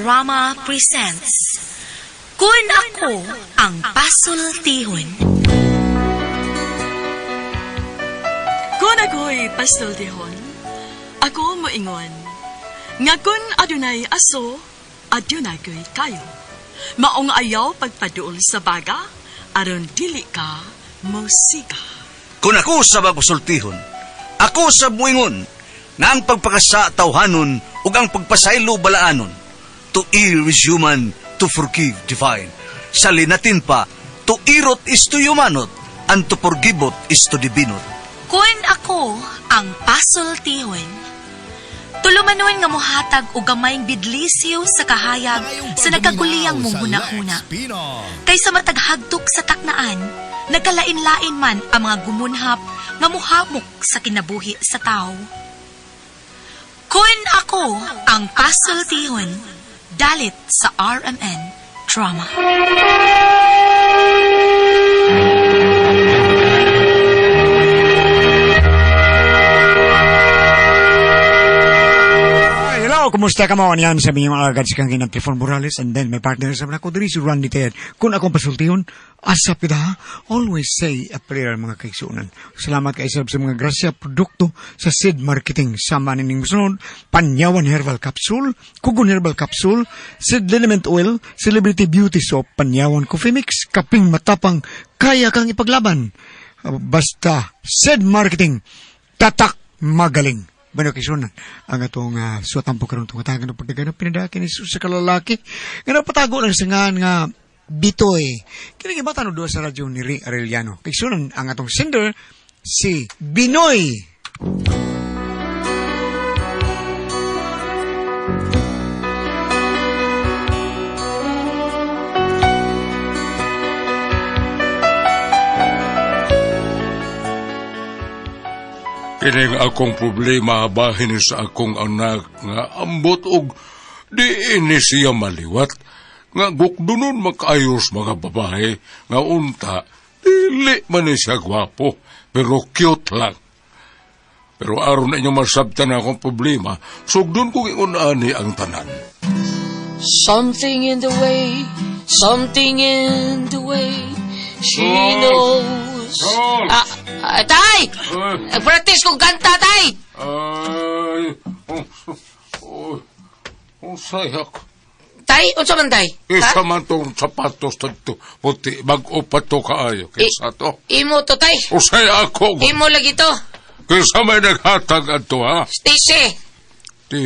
Drama presents Kun Ako Ang Pasultihon. Kung ako'y pasultihon, ako moingon, nga kun adunay aso, adunay ko'y kayo. Maong ayaw pagpaduol sa baga, aron dili ka musika. Kung ako sa magpasultihon, ako sa muingon, nga ang pagpakasa tawhanon ug ang pagpasaylo balaanon. To err is human, to forgive divine. Sa linatin pa, to irot is to humanot, and to forgivot is to divinot. Kun ako ang pasultihon. Tulumanon nga mohatag og gamayng bidlisiw sa kahayag sa nagkaguliyang mong hunahuna. Kaysa matag hagtok sa taknaan, nagkalain-lain man ang mga gumunhap nga muhamok sa kinabuhi sa tao. Kun ako ang pasultihon, dalit sa RMN Drama. Hi, hello, kumusta ka mo? Niyan sa inyong alagad si Kang Ginang Trifon Morales and then my partner sa mga ko diri si Randy Ted. Kung akong pasultihon, asa pida ha? Always say a prayer mga kaigsuonan. Salamat kay sab sa mga grasya produkto sa Seed Marketing. Sama nining musunod, Panyawan Herbal Capsule, Kugon Herbal Capsule, Seed Liniment Oil, Celebrity Beauty Soap, Panyawan Coffee Mix, Kaping Matapang, kaya kang ipaglaban. Basta Seed Marketing, tatak magaling. Bueno, kisunan, ang atong suwatan po karon itong katagan ng pagdagan ng pinadaki ni Jesus sa kalalaki. Nga napatago lang sa nga nga Bitoy. Kini gibatan doon sa radyo ni Ray Arellano. Kisunan, ang atong sender, si Binoy. Kining akong problema bahin sa akong anak nga ambot og di ini siya maliwat nga gukdunon makaayos mga babae nga unta dili man ni siya gwapo pero cute lang. Pero aron inyo masabtan akong problema, sugdon kong ingon-ani ang tanan. Something in the way, something in the way she Charles! knows. Charles! Tay! Ay. Practice kong kanta, tay! Ay, oh, oh, sayak. Tay, unsa man tay? Isa Ha? man tong sapatos tadto, puti, bag-o pa to kaayo, kaysa to. Imo to, tay. Usay ako, Imo lagi to. kaysa may naghatag adto, ha? Tisi. Ti,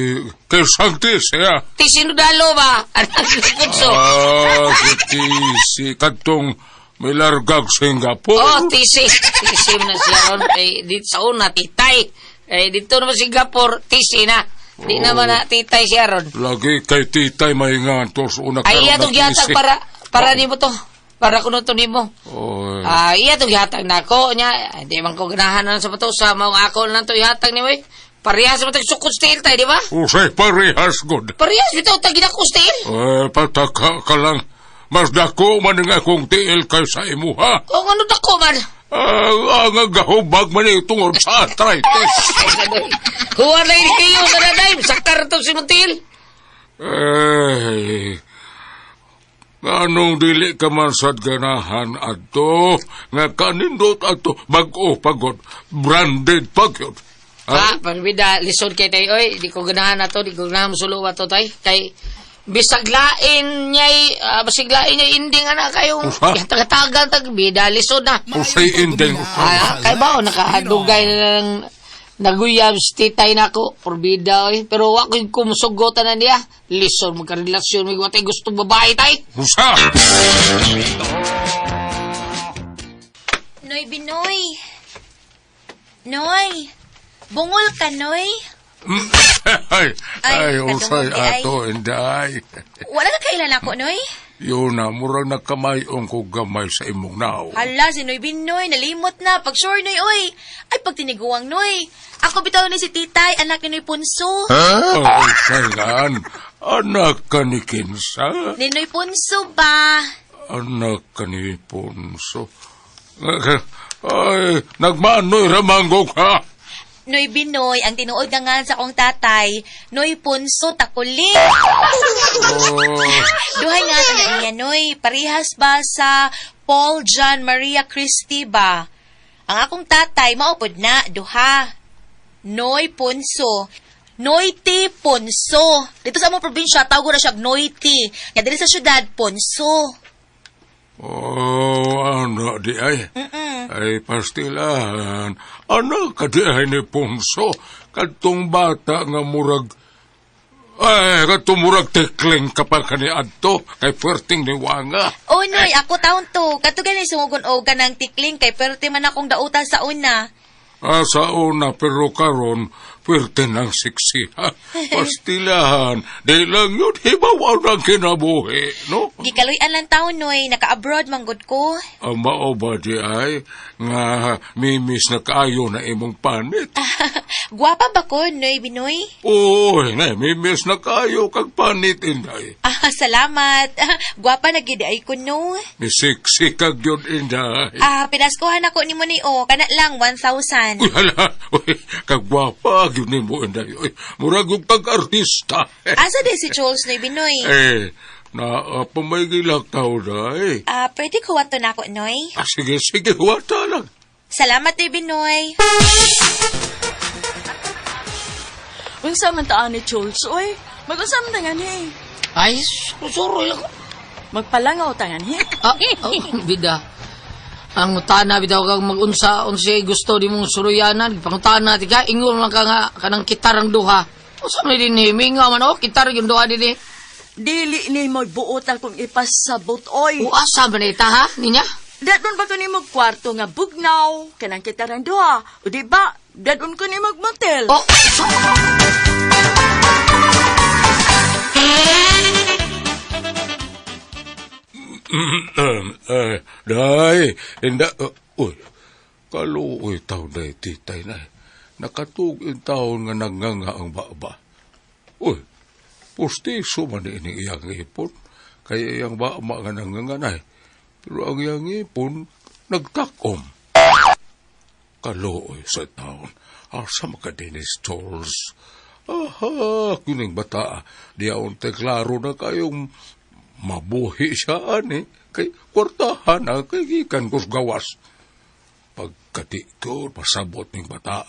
kaysang tisi, ha? Tisi nudalo ba? Anak ni Punso. Ah, si tisi, kadtong may largag Singapore. Oh, tisi. Tisi na siya ron. Eh, dito sa una, titay. Eh, dito naman Singapore, tisi na. Di naman na titay siya ron. Lagi kay titay may nga to sa una Ay, iya karon itong na gihatag tisi. para nimo to. Para kuno to nimo. Oy. Ah, iya itong gihatag nako nya. Di man ko ganahan na sa pato sa maong ako lang to ihatag nimo eh. Parehas man tag sukod style tay, di ba? Usay parehas god. Parehas bitaw tag ginako style. Eh, pataka ka lang. Mas dako man ang akong tiil kaysa imuha. Kung ano dako man. Ah, ang gahubag man eh, tungod sa arthritis. Huwag na ini kayo sa nanay. Sakar to si Montil. Eh, anong dili ka man sad ganahan adto nga kanindot adto bag-o pagod branded pagyud. Ah, parbida, lisod kay tay. Oy, di ko ganahan na to. Di ko ganahan musulo to tay. Kay, bisag lain niya'y, bisag lain niya'y ending ana kayong Usa. tagatagan tag bida lisod na. Usay ending. Ah, kay ba nakadugay na lang naguyab si titay nako porbida oy pero wa ko'y kumusugotan na niya lisod magkarelasyon may watay gusto babae tay. Usa. Noy Binoy. Noy. Bungol ka, Noy. Ay, Ay, ay, usay kadungog di ay. ato inday. Wala ka kailan ako, Noy? Yun na, murag nagkamayong ko gamay sa imong nao. Hala, si Noy Binoy, nalimot na. Pag sure, Noy, oy. Ay, pag tiniguang, Noy. Ako bitaw ni si Titay, anak ni Noy Punso. Ay, kailan? Anak ka ni Kinsa? Ni Noy Punso ba? Anak ka ni Ponso. Ay, nagmanoy ramanggo ka. Noy Binoy, ang tinuod nga nga sa akong tatay, Noy Punso Takuling. Oh, Duhay nga na niya, Noy. Parihas ba sa Paul John Maria Christie ba? Ang akong tatay, maupod na, duha. Noy Punso. Noy T. Punso. Dito sa among probinsya, tawag na siya Noy T. Nga dili sa syudad, Punso. Oh, ano di ay? Ay, pastilan. Ano ka di ay ni Ponso? Kadtong bata nga murag... Ay, kadtong murag tekling ka pa kani adto kay perting ni Wanga. Oh, Noy, ako taon to. Kato gani sungugon og kanang tikling kay perte man akong dauta sa una. Ah, sa una, pero karon pwerte ng siksi. Ha? Pastilahan, di lang yun, hibaw ang kinabuhi, no? Gikaluy-an lang taon, Noy. Naka-abroad manggod ko. Ang mao ba di ay, nga mimis na kaayo na imong panit? Gwapa ba ko, Noy Binoy? Uy, na, mimis na kaayo kag panit, inday. Ah, salamat. Gwapa na gid ay ko, no. Misiksi kag yun, inday. Ah, pinaskuhan ako ni mo ni o. Kana lang, 1,000. Uy, hala, uy, kagwapa gyud nimo, inday. Uy, murag og kag-artista. Asa di si Jules, Noy Binoy? Eh, na, pamaygilak tao na, eh. Ah, pwede ko wato na ako, Noy? Ah, sige, sige, wata lang. Salamat, Noy Binoy. Unsa man taan ni Jules, oy? Mag-unsa man tangan ni? Ay, susuroy lang ko. Magpalangaw tangan ni. Ah, oh, bida. Ang utana bitaw kag magunsa unsay gusto di mong suruyanan, pangutana ti ka ingon lang ka nga kanang kitarang duha. Unsa man dinhi mingaw man oh kitar yung duha dinhi. Dili ni mo buot akong ipasabot, oy. O asa man ita ha ninya? Dadon ba ko ni mo kwarto nga bugnaw, kanang kitarang duha? O di ba, dadon ko ni motel. Oh, Eh, day, inda, uy, kaluoy taon day, titay na. Nakatug in taon nga nagnganga ang baba. Uy, pustiso man ini iyang ipon. Kaya iyang baba nga nanganga na. Pero ang iyang ipon, nagtakom. Kaluoy sa taon. Asa makadinis tolls. Aha, kining bata. Di aon klaro na kayong mabuhi siya ani. Kay kwartahan na kay gikan kos gawas. Pagkati ko, pasabot ning bata.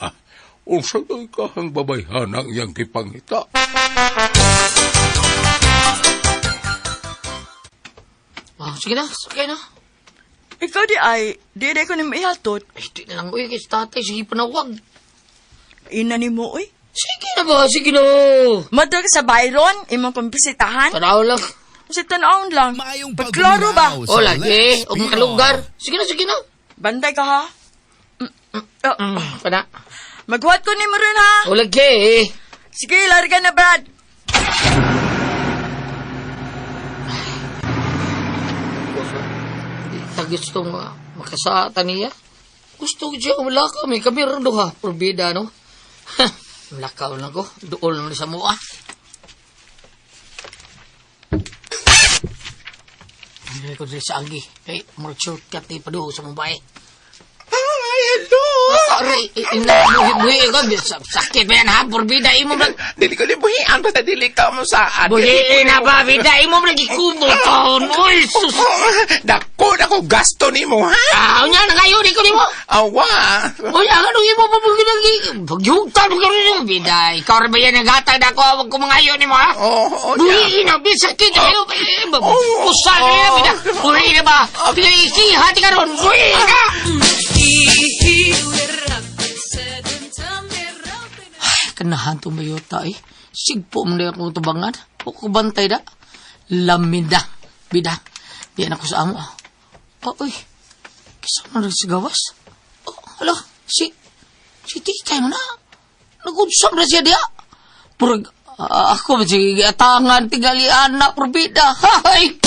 Unsa kay kahang babayhan ang iyang gipangita. oh, sige na, sakay na. Ikaw di ay, di di ko ni mo ihatod. Ay, di na lang uy kay tatay sige panawag. Ina ni mo, oy. Sige na ba, sige na. Madal sa Byron, imong kong bisitahan. Tanaw lang. Sa tanawon lang. Maayong Pagklaro ba? pagduminaw sa O lagi, Lex o Pinoy. makalugar. Sige na, sige na. Banday ka ha. Oh, Kana. Maghuwat ko ni mo rin ha. O lagi. Sige, larga na Brad. Ta gusto nga makasata niya. Gusto ko siya umlakaw. May kami rin duha. Purbida, no? Umlakaw lang ko. Dool lang sa mua. Hindi ko diri sa agi. Kay, murag shortcut ni paduho sa Mumbai. Hi, hello! Aray, ina, buhi, buhi ko. Sakit ba yan, ha? Purbida, imo ba? Dili ko libuhian basta dili ka mo saan. Buhi na ba, bida? Imo ba nagikumo taon? Uy, sus! Dako na ko gasto nimo ha? Ah, unya, nangayon, ikaw nimo. Awa. Uy, ang anong imo pa pag pagyugtan mo karon bida. Ikaw rin ba yan naghatag na ako wag ko mangayon nimo ha? Oo, oh, Buhi na bisa kita ayo usal na yan, bida. Buhi na ba? Bida ikiha ti karon. Buhi na. Ay, kanahan tong mayota eh. Sigpo man na akong tubangan. O kubantay da. Lamin da. Bida. Di na ko sa amo. Oh, uy. Kisa man rin sa gawas. Oh, alo, si titay mo na. Nagunsam na siya diya. Purag, ako ba sige, atangan, tingali anak, probida. Hay!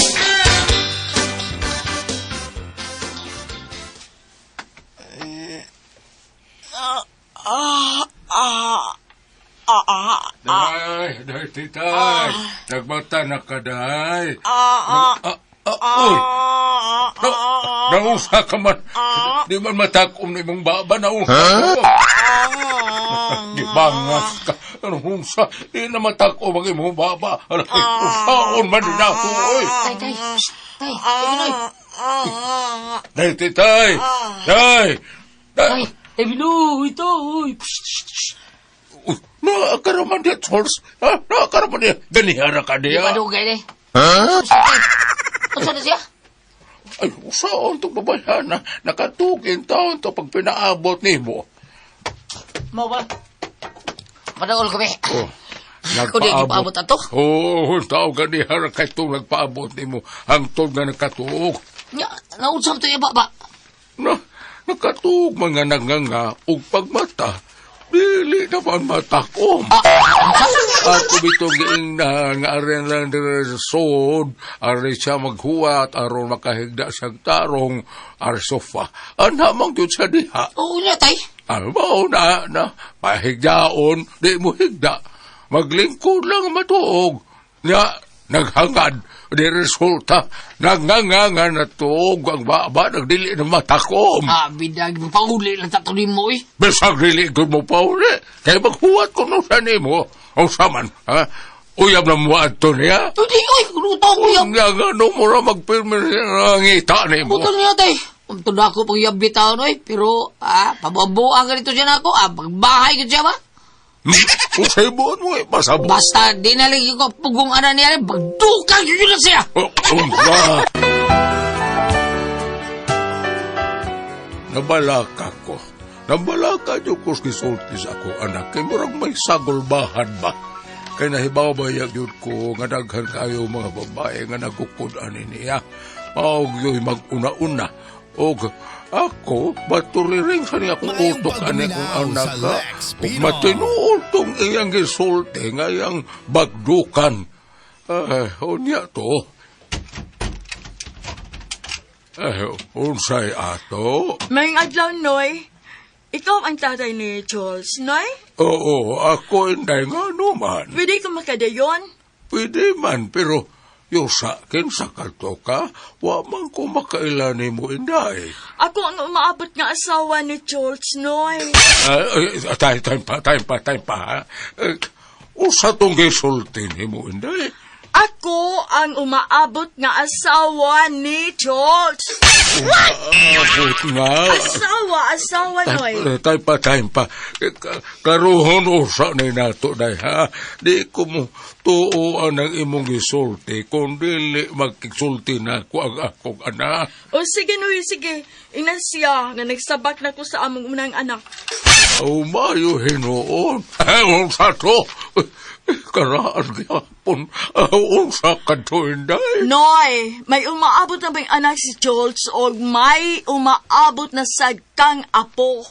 Day, day, titay. Nagbata na ka, day. Ah, uy. Nausa ka man. Di man matakom na imong baba, nausa ka. Bangas ka. Ano unsa? Di na matako mag imong baba. Ano, unsaon man din ako, oy. Tay, tay. Shh, tay, tay, Binoy. Tay, tay, tay. Tay. Tay, Tay. tay, Binoy, ito, uy. Shh, shh, shh. Uy, Naakaraman diya, Charles. Ha? Naakaraman diya. Ganihara ka Di diya. ba dugay, day? Huh? Tay, unsa na siya? Ay, saan itong babayana? Nakatugin taon to pag pinaabot nimo. Mo ba? Padaol kami. Oh, Ako di gipaabot ato. Oo, oh, tao ganihara ka itong nagpaabot nimo. Hangtod nga nakatuog. Nya, nausap to iya ba? Na, nakatuog mga nanganga og pagmata. Dili naman matakom. Ako bitong giingnan nga arin lang dire sa sod, arin siya maghuwat, aron makahigda siyang tarong, ar sofa. Ana man gyud sa diha. Oo niya, tay. Ano ba, na, na, pahigdaon, di mo higda. Maglingkod lang ang matuog. Nga, naghangad, di resulta, nanganganga na tuog ang baba, nagdili na matakom. Ah, bidag, pauli lang tato nimo, eh. Bisag dili gud mo pauli. Kaya maghuwat ko nung sa nimo. O saman, ha? Uyab na mo adto niya. Hindi, uy, lutong ko yab. Nga nga no mo ra magpirmi ang ngita nimo. Putol niya, tay. Unto na ako pang yabi taon, oy. Pero, pababuang ka dito siya na ako. Ah, pagbahay ko siya ba? Usay buot mo eh, pasabot. Basta, di na lagi ko pugong ana niya, bagdukan yun na siya. Oh, unsa? Nabalaka ko. Nabalaka niyo ko gisulti sa ako, anak. Kay murag may sagulbahan ba? Kay nahibaw ba yun ko nga daghan kayo mga babae nga nagukod ani niya. Maog yo'y mag-una-una. Og ako, baturiring sa niya kung Maayong utok ani kong pagduminaw anak sa ka. Lex Ug Pino. matinuod tong iyang gisulti nga iyang bagdukan. Ay, unya to. Ay, unsay ato? May adlaw, Noy. Ikaw ang tatay ni Charles, Noy. Oo, ako inday nga naman. Pwede ko makadayon. Pwede man, pero yung sa akin sa kanto ka, wa man ko makaila ni mo inday. Ako ang umaabot nga asawa ni Charles, Noy. Ay, ay, time, time pa, time pa, time pa. ha? Eh, usa tong gisulti ni mo inday. Ako ang umaabot nga asawa ni Charles. Abot nga. Asawa, asawa, Noy. Time, time pa, time pa. Eh, Karuhon usa ni nato day ha. Di ko mo tuoan ang imong gisulti kung dili magkisulti na ko ang akong anak. O sige, Noy, sige. Ina siya nga nagsabak na ko sa among unang anak. O mayo hinuon. Eh, unsa to? Karaan gyapon. Unsa ka to, inday? Noy, may umaabot na bang anak si Charles o may umaabot na sagkang apo?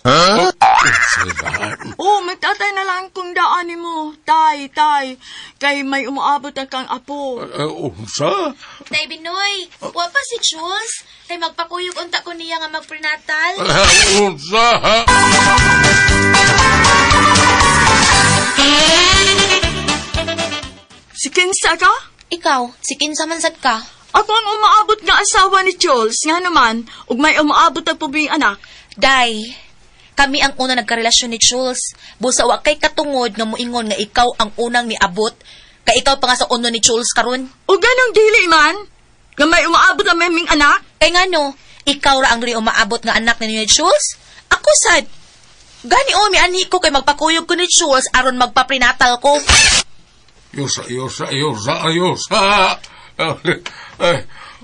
Sinan. Oh, magtatay na lang kung daan mo. Tay, tay. Kay may umaabot na kang apo. Unsa? Tay Binoy, wa pa si Jules. Tay magpakuyog unta ko niya nga magprenatal. Unsa? Si Kinsa ka? Ikaw, si kinsa man sad ka. Ako ang umaabot nga asawa ni Charles. Nga naman, ug may umaabot na pubing anak. Day, kami ang una nagkarelasyon ni Jules. Busa wa kay katungod nga muingon nga ikaw ang unang niabot. Kay ikaw pa nga sa uno ni Jules karon. O ganong dili man, nga may umaabot na may anak. Kay ngano, ikaw ra ang rin umaabot nga anak ni Jules? Ako sad. Gani o, mianhi ko kay magpakuyog ko ni Jules aron magpaprenatal ko. Yusa, yusa, yusa, yusa. Eh,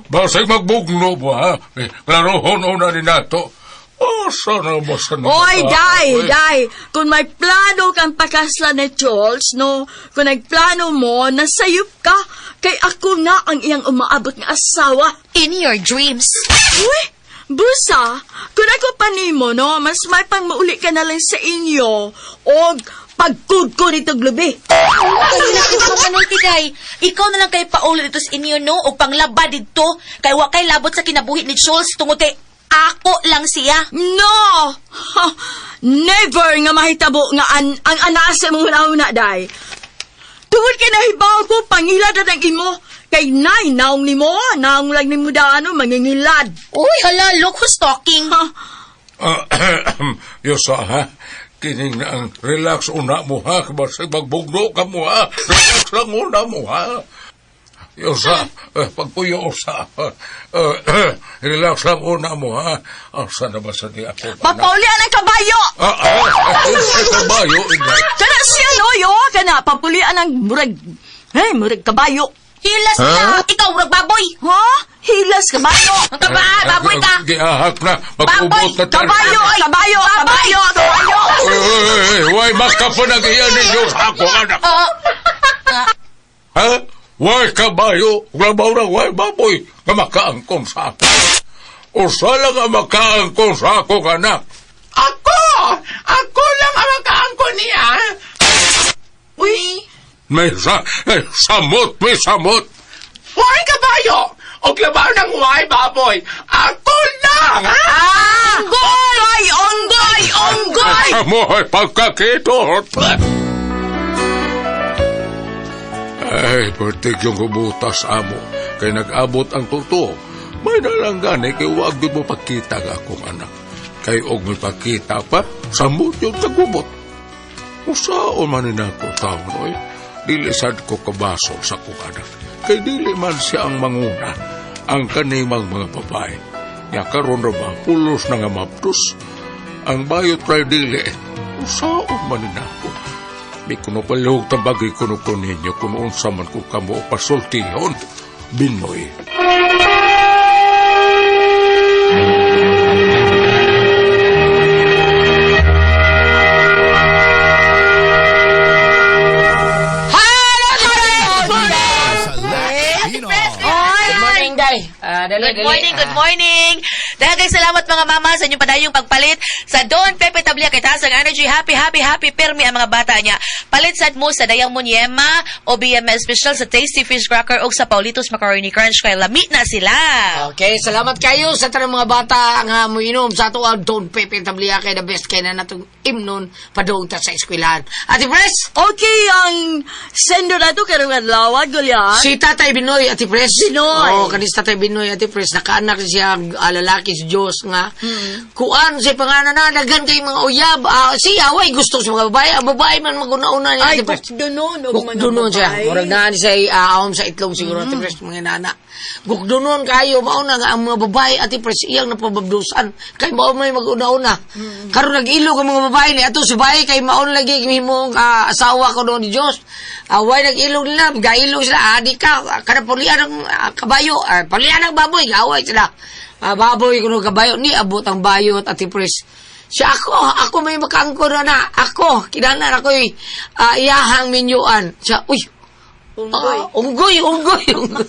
basig magbugno mo, ha? Eh, Klarohon una ni nato. Asa na ba sa Oy, day, day. Kung may plano kang pakasla ni Charles, no? Kung nagplano mo, nasayop ka. Kay ako na ang iyang umaabot nga asawa. In your dreams. Uy, busa, kung ako pa nimo, no, mas may pang mauli ka na lang sa inyo o pagkudko nito glubi. Ano tiday? Ikaw na lang kay paulo dito sa inyo, no? O panglaba dito. Kay wa kay labot sa kinabuhi ni Jules tungod kay ako lang siya. No! Ha, never nga mahitabo nga ang anak sa imong una day. Tungod kay nahibaw ko, pangilad at ang imo. Kay nay, naong nimo, naong lang nimo daano, mangingilad. Uy, hala, look who's talking. Ha, Yusa, ha? Kining na ang relax una mo ha, basta magbugno ka mo ha. Relax lang una mo ha. Yosa, pagpuyo usa. Relax lang una mo ha. Asa na ba sa di ako? Papaulian ang kabayo! Sa kabayo, inay. Kana siya loyo, kana papulian ang murag hey, murag kabayo. Hilas na! Ikaw, murag baboy! Ha? Hilas kabayo. Ang kaba, baboy ka! Giahak na, mag-ubot na tayo. Kabayo, kabayo, kabayo, kabayo. Ay, way makapanag-iyan ninyo sa ako, anak. Ha? Way kabayo, grabaw na way baboy, nga makaangkong sa ako. Usa lang ang makaangkong sa ako, anak. Ako! Ako lang ang makaangkon niya! Uy, May sa, eh, samot, may samot. Why kabayo? O klabaw ng why baboy? Ako lang, ha? onggoy, onggoy, onggoy. Amoy pagkakitot. Ay, pertig yung kubutas amo. Kay nag-abot ang totoo. May nalang gani kay wag di mo pakita ang akong anak. Kay og may pakita pa, samot yung tagubot. Usaon man ni ako taon, oy. Dili sad ko kabasol sa akong anak. Kay dili man siya ang manguna, ang kanimang mga babae. Ya karon ra ba, pulos na nga maptos. Ang bayot ray dili, usaon man ni ako. Di ko no palihog tambagi kuno ko ninyo kung unsa man ko kamo pasultihon. Binoy. Good morning, Day. Dali, Good dali. morning, good morning. Daghang salamat mga mama sa inyong padayong pagpalit sa Don Pepe Tablia kay taas ang energy. Happy, happy, happy pirmi ang mga bata niya. Palit sad mo sa Dayang Munyema o BMS Special sa Tasty Fish Cracker o sa Paulitos Macaroni Crunch kay lami na sila. Okay, salamat kayo sa tanang mga bata nga moinom sa ato ang Don Pepe Tablia kay the best kay na natong imnon padung ta sa eskwelahan. Ate Pres, Okay, ang sender na to karong adlaw, Gulyan. si Tatay Binoy, Ate Pres. Binoy. Oo, kanis Tatay Binoy, Ate Pres. Nakaanak siya, lalaki si Diyos nga. Kuan siya pangalan na, daghan kay mga uyab. Siya, way gusto sa mga babae. Ang babae man maguna-una niya, Ay, Ate Pres. gukdunon og mga Gukdunon siya. babae. Murag na siya aom sa itlog siguro, Ate Pres, mga nana. Gukdunon kayo, mauna nga ang mga babae, Ate Pres, iyang napababdusan. Kay mao may maguna-una. Karon nag-ilog ang mga babae ni ato si babae kay maon lagi himong asawa ko noon ni Dios. Way nag-ilog nila, gailog sila, adi ka, kada pulian ang kabayo, pulian ang baboy, gaway sila. Baboy kuno kabayo ni abot ang bayot, Ate Pres. Siya ako, ako may makaangkor na na. Ako, kinahanglan ako'y iyahang minyuan. Siya, uy, Unggoy. unggoy, unggoy, unggoy.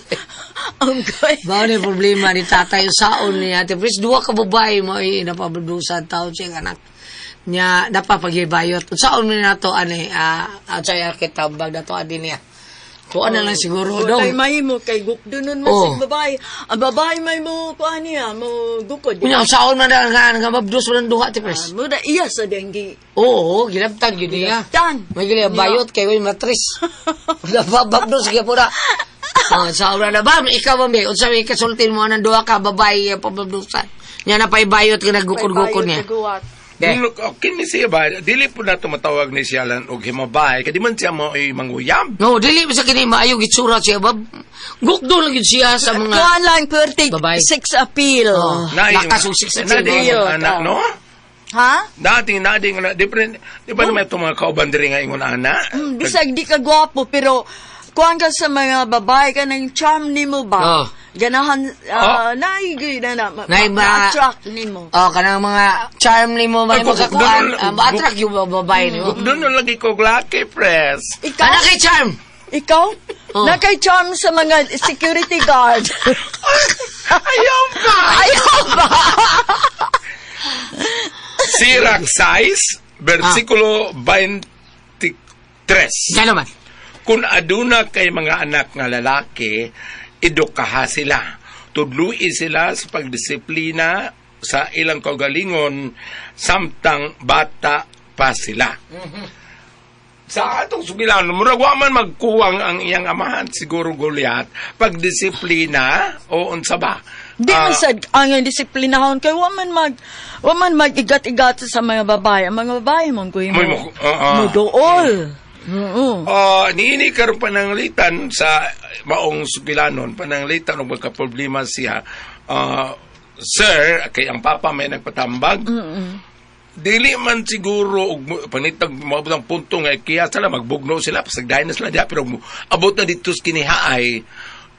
Unggoy. Mao ni problema ni tatay usaon ni Ate Pris. Duha ka babae mo ay napabadusan taon siyang anak niya napapagibayot. Usaon ni nato ani outside kita bag nato ani niya. Kuan na lang siguro Oh, dong. Kay may mo kay gukdunon mo Oh. sa babae. Ang babae may mo kuan niya, mo gukod. Unya usaon man na nga nga mabdus man ang duha Ate Pris. Mo da iya sa denggi. Oo, gilabtan gyud niya. Gilabtan. May gili ang bayot kay way matris. Nabababdos gyud po na. Oh, sa ura na ba? Ikaw ba, may? Unsa may kasultin mo anang duha ka babae ang pababdusan? Nya na pay bayot ka nagukod-gukod niya. Okay. Look, okay ni siya ba? Dili po na tumatawag ni siya lang og himabay. Kaya di man siya mo ay manguyab. No, dili ba sa kini maayo gitsura siya bab. Gukdo lang gyud siya sa mga Kuan lang perfect Babae. sex appeal. Oh, lakas og sex appeal. Nadi Ayun, anak, oh. no? Ha? Dati, nadi, nga, different. Di ba naman itong mga kauban diri nga ingon ana? Bisag di ka gwapo pero kuan ka sa mga babae ka ng charm nimo ba? Oh. Ganahan naigay na na Nay, ma-attract nimo. Oh, kanang mga charm nimo may Ay, makakuan, ma-attract yung mga babae nimo. Doon na lagi ko laki, pres. Ikaw, Ana kay charm. ikaw Oh. na kay charm sa mga security guard. Ayaw ba? Ayaw ba? Sirach 6, versikulo 23. Gano man. Kung aduna kay mga anak nga lalaki, edukaha sila. Tudlui sila sa pagdisiplina sa ilang kaugalingon samtang bata pa sila. Sa atong sugilan, murag wa man magkuwang ang iyang amahan siguro Goliath pagdisiplina o unsa ba? Di man sad ang disiplinahon kay wa man mag igat-igat sa mga babae. Ang mga babae man kuy mo. Oo. Muduol. Oo. Niini karon pananglitan sa maong sugilanon, pananglitan og magka-problema siya. Sir, kay ang papa may nagpatambag. Dili man siguro og panitag moabot ang punto nga kiya sila magbugno sila, pasagdayon na sila diha, pero abot na dito sa kinihaay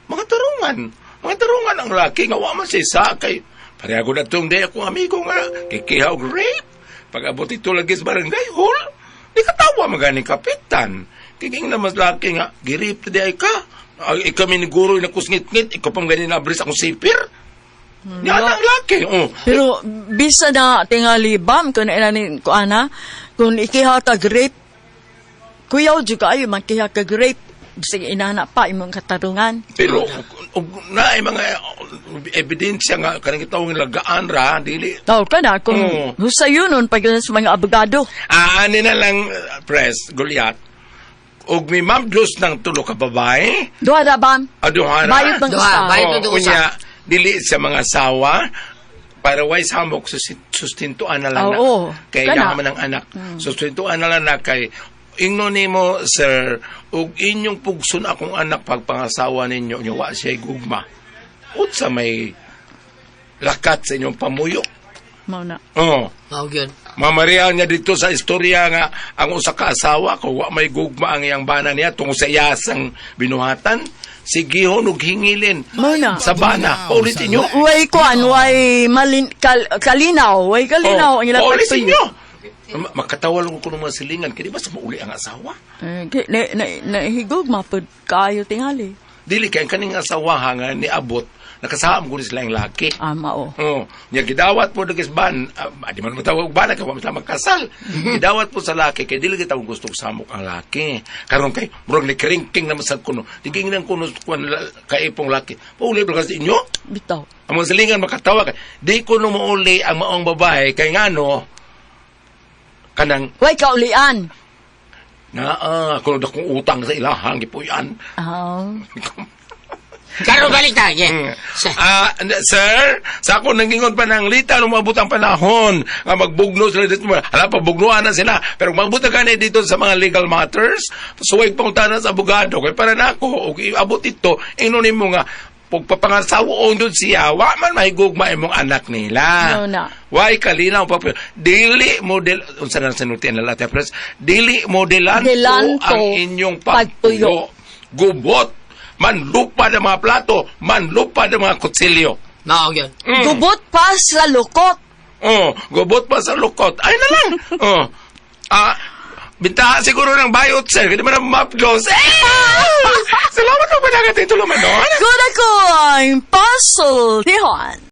mga tarungan. Mga tarungan ang laki nga wa man siya sa kay pareha ko na tong day akong amigo nga kikiha og rape. Pag abot ito lagi sa barangay hall, di katawa maganing kapitan. Kiging na mas laki nga girip di ay ka. Ay, ikaw mi ni guro na kusngit-ngit, ikaw pang ganin nabris akong sipir. Yan ang laki. Oh. Pero bisa na tingali bam kung inanin ko ana kung ikiha ka grape, kuyaw jud kaayo magkiha ka grape sige inana pa imong katarungan. Pero og naay mga ebidensya nga kanang gitawag lagaan ra dili. Tawag ka na kung Oo. husayon nun pag sa mga abogado. Aani na lang press Goliath. Og mi mabdos ng tulo ka babae. Duha ra bam? Aduha na. Bayot ng Duha, usa. bayot. Oh, Ito, usa. unya dili sa mga asawa para way samok sustintuan na lang na. Oo. Kay Kana. man ang anak. Sustintuan na lang na kay ingno nimo sir og inyong pugson akong anak pagpangasawa ninyo nya wa siya gugma. Unsa may lakat sa inyong pamuyo? Mao na. Oh. Mao gyud. Mamariya niya dito sa istorya nga ang usa ka asawa ko wa may gugma ang iyang bana niya tungod sa iyasang binuhatan, sigihon og hingilin Mao na. sa bana. Paulitin niyo. Way kuan, way malin, kalinaw, way kalinaw ang ilang Paulitin pagtuyo. niyo. Makatawal ko kuno mga silingan kay di ba sa mauli ang asawa? Eh, na, higog mapud kaayo tingali. Dili kay ang kaning asawa ha nga niabot nakasaam ko ni sila ang laki. Ah, mao. Oh, nya gidawat po dagis ban, di man matawag ban kay wa man sila magkasal. Gidawat po sa laki kay dili kita gusto samok ang laki. Karon kay murag ni kringking na masag kuno. Digingnan kuno kuan kaipong laki. Pauli ba kasi inyo? Bitaw. Ang mga silingan makatawa kay di ko no mauli ang maong babae kay ngano kanang Way kaulian. naa kuno dakong utang sa ilahang gipuy-an. Ah. Karon balik ta. Yeah. Sir, sa ako nangingon pa ng lita nung maabot ang panahon nga magbugno sila dito. Hala pa, bugnoan na sila. Pero maabot na gani dito sa mga legal matters, suway pangutana sa abogado. Kaya para na ako, okay, abot ito, ingnon nimo nga, pagpapangasawa doon siya, wa man mahigugma imong anak nila. No, na. Why kalinaw pa dili model unsa na sinultian na lahat press dili modelanto Delanto ang inyong pagtuyo. pagtuyo. Gubot manlupad ang mga plato, manlupad ang mga kutsilyo. Mao gyud. Gubot pa sa lukot. Oh, gubot pa sa lukot. Ay na lang. Oh. Bintaha siguro ng bayot, sir. Hindi man ang mapdos. Eh! Salamat po ba na titulo man doon? Good ako ang puzzle. Tihon.